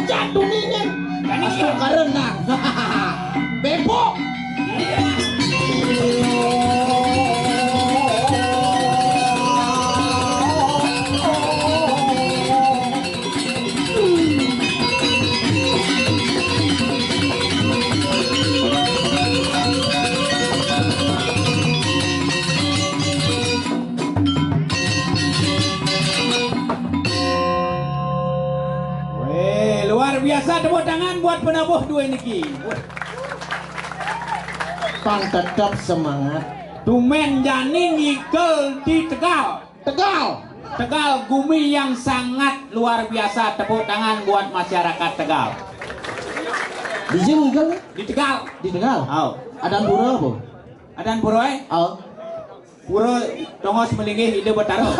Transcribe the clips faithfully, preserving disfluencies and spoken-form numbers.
Jatuh nih, Nyen. Astagfirullah. Bebok. Weh, luar biasa, tepuk tangan buat penabuh dua niki. Pang tetap semangat. Tumen jani ngigel di Tegal. Tegal. Tegal, gumi yang sangat luar biasa. Tepuk tangan buat masyarakat Tegal. Di sini ngigel? Di Tegal. Di Tegal. Oh. Adan pura apa? Adan pura, eh? Oh. Pura tongos melinggih Ida Betara.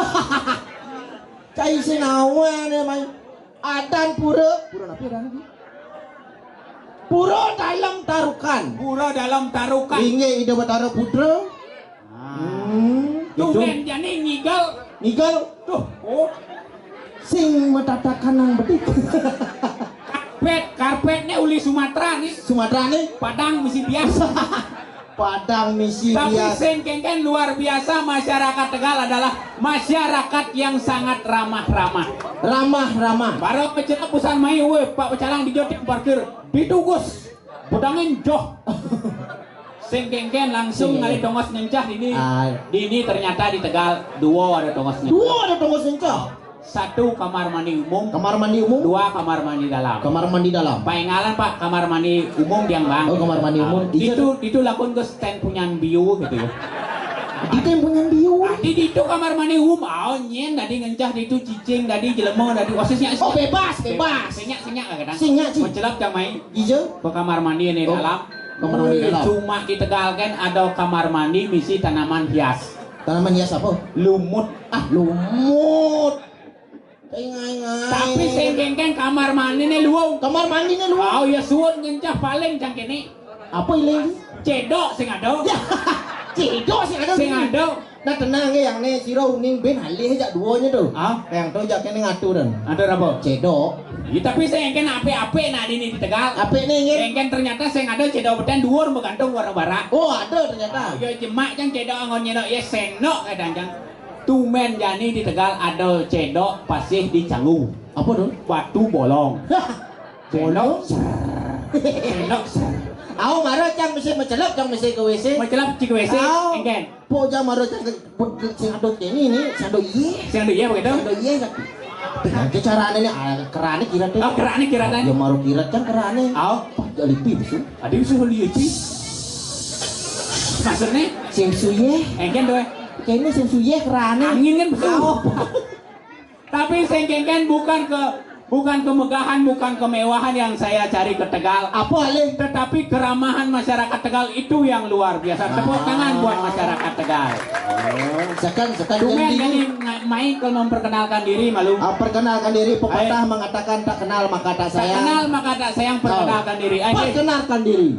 Cai sinawa ne mai. Adan pura. Pura apa adan iki? Pura Dalem Tarukan. Pura Dalem Tarukan. Inggih Ida Betara Putra. Ah. Hmm, tuh itu. Tumen jani ngigel. Ngigel. Tuh, oh. Sing matatakan nang bedik. Karpet, karpet ne uli Sumatera nih. Sumatera nih. Padang misi biasa. Padang misi. Tapi biasa. Sing kengken luar biasa, masyarakat Tegal adalah masyarakat yang sangat ramah-ramah. Ramah-ramah. Baru kecil pesan mai, weh, Pak Pecalang di Joteng parkir. Ditugus. Budangin joh. Sing kengken langsung. Iya. Ngalih tongos ngencah dini. Ah. Dini ternyata di Tegal dua ada tongos ngencah. Dua ada tongos ngencah. Satu kamar mandi umum. Kamar mandi umum. Dua kamar mandi dalam. Kamar mandi dalam. Paingalan, Pak, kamar mandi umum tiang bang. Oh, kamar mandi umum. Ah, itu, itu lakon ke stand punyan biu gitu ya. Di stand punyan biu. Ah, di itu kamar mandi umum. Oh, nyen tadi ngencah di itu cicing tadi jelema tadi osisnya. Oh, bebas, bebas. Senyak, senyak lah kadang. Senyak, Ci. Mencelap jang main. Iya. Ke kamar mandi ini. Oh, dalam. Kamar mandi dalam. Cuma di Tegal kan ada kamar mandi misi tanaman hias. Tanaman hias apa? Lumut. Ah, lumut. Ingai-ingai. Tapi sing kengken kamar mandi ne luung. Kamar mandi ne luung. Oh ya suwun ngencah paling jang kene. Apa iling? Cedok sing ada. Ya. Cedok sing ada. Sing ada. Nah, tenang ya, yang ne sira uning ben alih jak duanya tuh. Ah? Yang tuh jak kene ngatur dan. Ada apa? Cedok. Iya, tapi sing kengken apik-apik nak dini di Tegal. Apik ne, nggih. Kengken ternyata sing ada cedok beten dhuwur, menggantung warna barak. Oh, ada ternyata. Ya jemak jang cedok anggon nyedok ya senok kadang jang. Tumen jani di Tegal ada cedok pasih di Canggu. Apa tuh? Batu bolong. Bolong? Cedok, ser. Cedok, ser. Au mara cang mesti mencelok, cang mesti ke W C. Mencelok, cik W C. Au. Engken. Po jang mara cang ke, po, sing adut ini, ini, sing adut iye. Sing adut iye begitu? Sing adut iye, kan? Dengan carane ini, ah, kerane kira teh. Oh, kerane kira teh. Ya mara kira cang kerane. Au. Pah, jadi pi, besul. Adi bisa lihat sih. Maksudnya? Sing suye. Engken tuh. Kayaknya sing suye kerane. Angin kan betul. Au. Tapi sing kengken bukan ke, bukan kemegahan, bukan kemewahan yang saya cari ke Tegal. Apa alih? Tetapi keramahan masyarakat Tegal itu yang luar biasa. Tepuk tangan buat masyarakat Tegal. Sekan, sekan. Tumen jadi main kalau memperkenalkan diri malu. Ah, perkenalkan diri, pepatah mengatakan tak kenal maka tak sayang. Tak kenal maka tak sayang, perkenalkan diri. Ayo. Perkenalkan diri.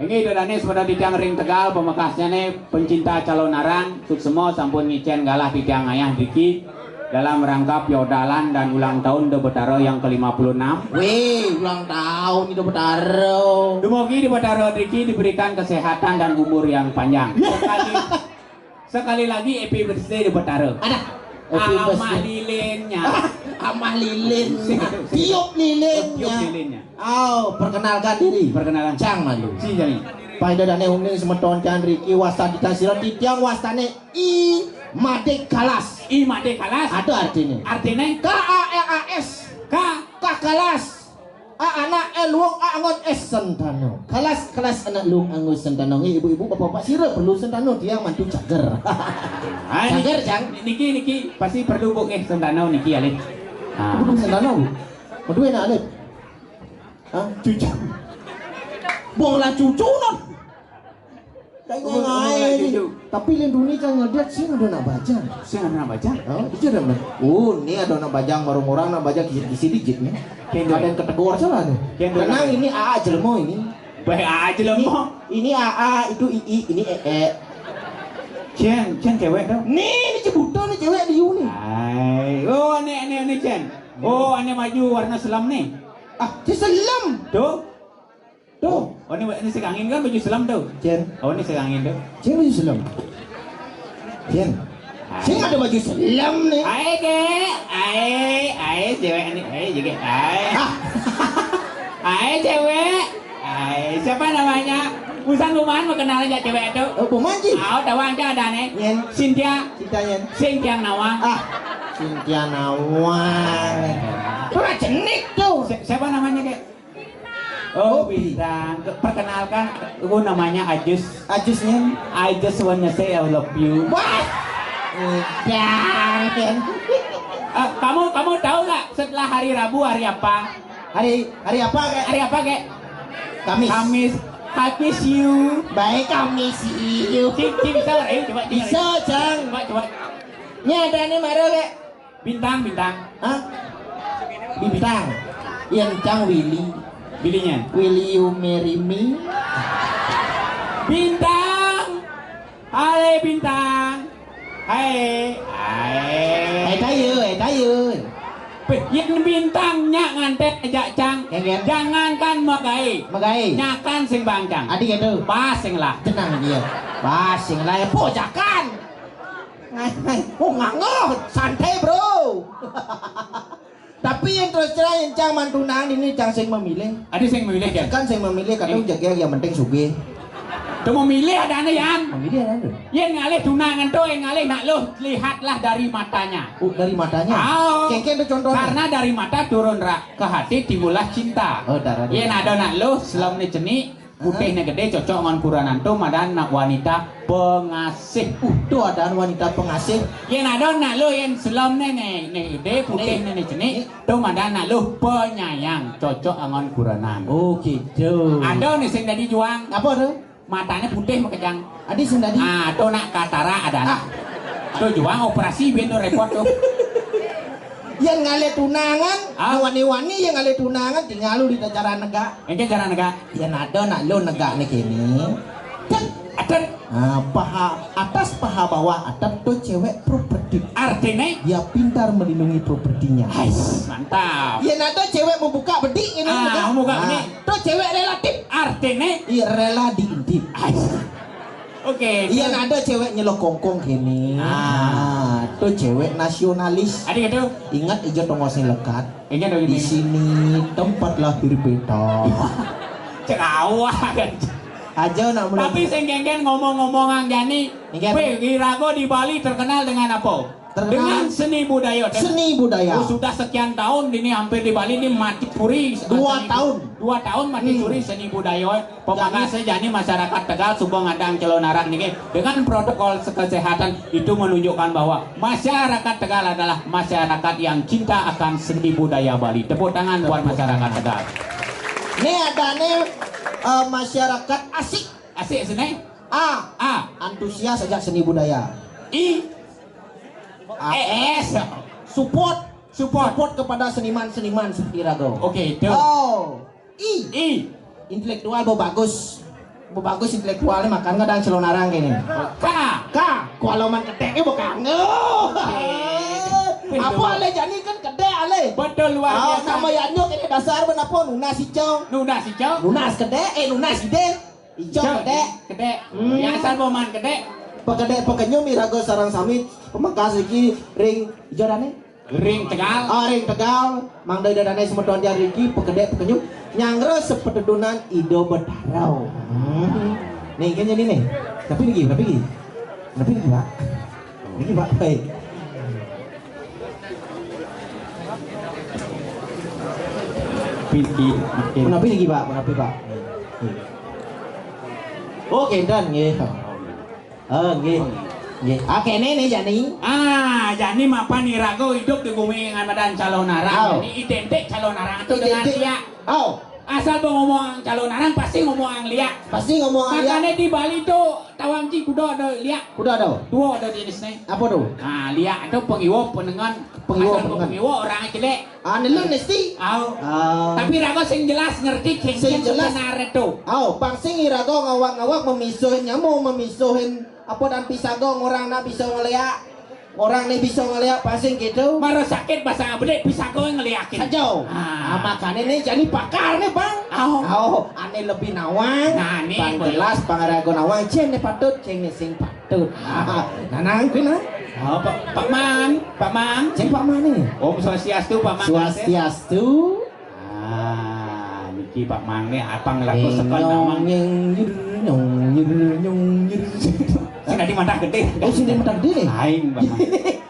Inggih, ida dane semeton titiang ring Tegal, pamekasnyane pencinta Calonarang, suksma sampun ngicen galah titiang ngayah driki dalam rangka piodalan dan ulang tahun Ida Betara yang kelima puluh enam. Weh, ulang tahun Ida Betara. Dumugi Ida Betara driki diberikan kesehatan dan umur yang panjang. Sekali Sekali lagi, happy birthday di Betara. Ada. Happy birthday. Amah lilinnya. Amah lilinnya. Sing, sing. Tiup lilinnya. Oh, tiup lilinnya. Au, perkenalkan diri. Perkenalkan. Cang malu. Si jani. Ida dane uning semeton tiang riki wasta titiang sira titiang wastane I Made Kalas. I Made Kalas. Ada artine. Artine? K A L A S. K. Kakalas. A anak, eh, luung, a angon, eh, sentano. Kalas, kalas anak luung angon sentano. Nggih, ibu-ibu, bapak-bapak, sira perlu sentano, tiang mantu cager. Ah, cager, niki, Cang. Niki, niki pasti perlu, Bu, nggih, sentano niki, alih. Ah. Perlu sentano, Bu. Aduh, enak, alih. Hah? Cucu. Buanglah cucu, non. Kayak umur, umur ngae. Tapi lindungi kan ngeliat sing ada nak bajang. Sing ada nak bajang? Oh, iya dah, Bang. Oh, ini ada nak bajang, baru orang nak bajang kisi-kisi digit nih. Kendo. Ada yang ketegor salah nih. Kendo. Tenang, ini A A jelema ini. Baik A A jelema. Ini, ini A A, itu I I, ini E E. Cen, Cen cewek tuh. Nih, ini cebuta nih cewek di uni. Hai. Oh, ini, ini, ini Cen. Oh, ini baju warna selam nih. Ah, si selem. Tuh. Tuh. Oh, ini, ini si Kangin kan baju selem tuh. Jen. Oh, ini si Kangin tuh. Jen baju selem. Jen. Sing ada baju selem nih. Ae, Kek. Ae, ae cewek ini. Ae juga. Ae. Ah. Ae cewek. Ae, siapa namanya? Busan buman mau kenal aja cewek itu. Oh, buman sih. Oh, tahu aja ada nih. Yen. Cynthia. Cynthia Yen. Cynthia Nawang. Ah. Cynthia Nawang. Ora jenik tuh. Si-, siapa namanya, Kek? Oh, Bintang. Perkenalkan, aku namanya Ajus. Ajus, Yen. I just wanna say I love you. Wah. Udah, Yen. Eh, kamu, kamu tahu nggak setelah hari Rabu hari apa? Hari, hari apa, Kek? Hari apa, Kek? Kamis. Kamis. I miss you. Baik, Kamis you. Cing, cing, bisa, ayo coba, cing. Bisa, Cang. Coba, coba. Ini ada nih, Maro, Kek. Bintang, Bintang. Hah? Bintang. Yang Cang Willy. Willy-nya? Will you marry me? Bintang. Hai, Bintang. Hai. Hai. Hai, Tayu, hai, Tayu. Beh, yen Bintang nyak ngantek aja, Cang. Jangankan megai. Megai. Nyakan sing bangcang. Adi gitu. Pas sing lah. Tenang dia. Pas sing lah ya, pojakan. Ngai, ngai. Oh, nganggo. Santai, bro. Tapi yang terus terang, yang Cang mantunan ini Cang sing memilih. Ada sing memilih, kan? Kan sing memilih, kadang jaga yang penting sugih. Tuh memilih ada ane, Yan. Memilih ada ane. Yang ngalih tunangan tuh, yang ngalih nak lo, lihatlah dari matanya. Oh, dari matanya? Oh. Kengkeng tuh contohnya. Karena dari mata turun ra-, ke hati timbullah cinta. Oh, darah. Yang ada nak lo, selem ni cenik, putihnya gede, cocok ngon kuranan tuh, madan nak wanita pengasih. Uh, tuh adaan wanita pengasih. Yang ada nak lo, yang selem ni, ni, ni gede, putih ni, ni cenik, tuh madan nak lo penyayang, cocok ngon kuranan. Oh, gitu. Ada ni sing dari juang. Apa tuh? Matanya putih makejang. Adi sing tadi. Ah, to nak katara ada. Ah. To juang operasi ben to repot to. Yang ngalih tunangan, ah, wani-wani yang ngalih tunangan tinggal lu di cara negak. Engke cara negak. Yang ada nak lu negak nih kini. Tet, atet. Ah, paha atas paha bawah atap to cewek properti. Artinya? Dia pintar melindungi propertinya. Ais, mantap. Yang ada cewek membuka bedik ini. Ah, negak. Membuka bedik. To cewek relatif. Artinya? Iya, rela diintip. Oke. Iya, ada cewek nyelok kongkong kene. Ah. Ah, tuh cewek nasionalis. Ada gitu. Ingat ijo tongosnya lekat. Ingat dong. Di sini tempat lahir beta. Cerawah kan. Aja nak mulai. Tapi sing kengken ngomong-ngomong ang jani. Ingat. Weh, Irago di Bali terkenal dengan apa? Terkenal dengan seni budaya, kan? Seni budaya. Oh, sudah sekian tahun ini hampir di Bali ini mati suri. Dua tahun. Dua tahun mati suri seni budaya. Pemangkasnya jani masyarakat Tegal suba ngadang Calonarang niki dengan protokol kesehatan itu menunjukkan bahwa masyarakat Tegal adalah masyarakat yang cinta akan seni budaya Bali. Tepuk tangan buat masyarakat Tegal. Ini ada nih, eh, masyarakat asik. Asik seni. A. A. Antusias aja seni budaya. I. A. E S. Support. Support. Support kepada seniman-seniman seperti Rago. Oke, itu. Oh. I. I. Intelektual bo bagus. Bo bagus intelektualnya makan ngadang Calonarang kene. K. K. Kualoman ketek ibu kanggo. Oke. Apa ale jani kan kedek ale. Betul, luar biasa. Nama yanyuk ini dasar benapa nunas icong. Nunas icong. Nunas kedek, eh, nunas ide. Icok kedek. Kedek. Hmm. Ya asal boman kedek. Pekedek pekenyum Irago sareng sami pemangkas iki ring ijo dane? Ring Tegal. Ah, ring Tegal. Mangda ida dane semeton dia riki pekedek pekenyum nyangre sepetedunan Ido Betara. Hmm. Nih, kayaknya nih, nih. Tapi niki, tapi niki. Tapi niki, Pak. Niki, Pak, baik. Piki, makin. Menapi lagi, Pak, menapi, Pak. Oh, kenten nggih. Oh, nggih. Nggih. Ah, kene nih jani. Ah, jani mapan Irago hidup di bumi ngan madan Calonarang. Au. Ini identik Calonarang itu dengan identik. Liak. Au. Asal ngomong Calonarang pasti ngomong liak. Pasti ngomong liak. Makanya di Bali tuh tawang ci kuda ada liak. Kuda ada. Dua ada jenisnya. Apa tuh? Nah, liak itu pengiwa penengan. Pengiwa penengan. Pengiwa orang jelek. Ah, nelun mesti. Au. Ah. Tapi raga sing jelas ngerti sing jelas benar itu. Au, pang sing iraga ngawak-ngawak memisuhin nyamuk, memisuhin apa dan pisaga orang nak bisa ngeliak. Orang né bisa ngeliak pang sing kéto. Mara sakit basa bedik bisa kowe ngeliakin. Saja. Ah. Ah, makané né jani pakar né, Bang. Aho. Aho, ané lebih nawang. Nah, né, Bang, jelas pang raga nawang, cén né patut, cén né sing patut. Ah. Nah, nang kuwi nah. Oh, Pak, Pak Man, Pak Man. Cén Pak Man né. Om Swastiastu, Pak Man. Swastiastu. Ah, niki Pak Man né apang laku sekel nyong, nawang. Nyeng, nyir, nyong, nyir, nyong, nyir. Sing dadi Mata Gedé. Oh, sing dadi Mata Gedé né? Aing, Pak Man.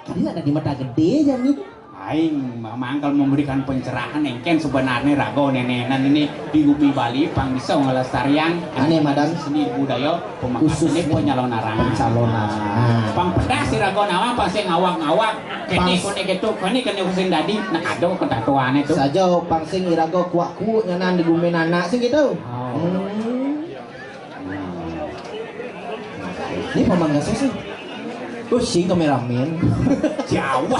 Tadi ada di Mata Gedé aja nih. Aing, Pak Man, kalau memberikan pencerahan, engkén sebenarnya raga nénénan ini di Bumi Bali pang bisa ngelestarian ané madan seni budaya. Pemakasané khususnya pencalonarangan. Pencalonarangan. Pang pedas si raga nawang pang sing ngawag-ngawag. Kéné, pang koné kéto, koné kéné sing dadi. Nah, aduh, ketatuané to. Saja pang sing iraga kuak-kuuk nyanan di guménana sing kéto. Oh. Hmm. Ini paman nggak sih? Oh, sing kameramen. Jauh.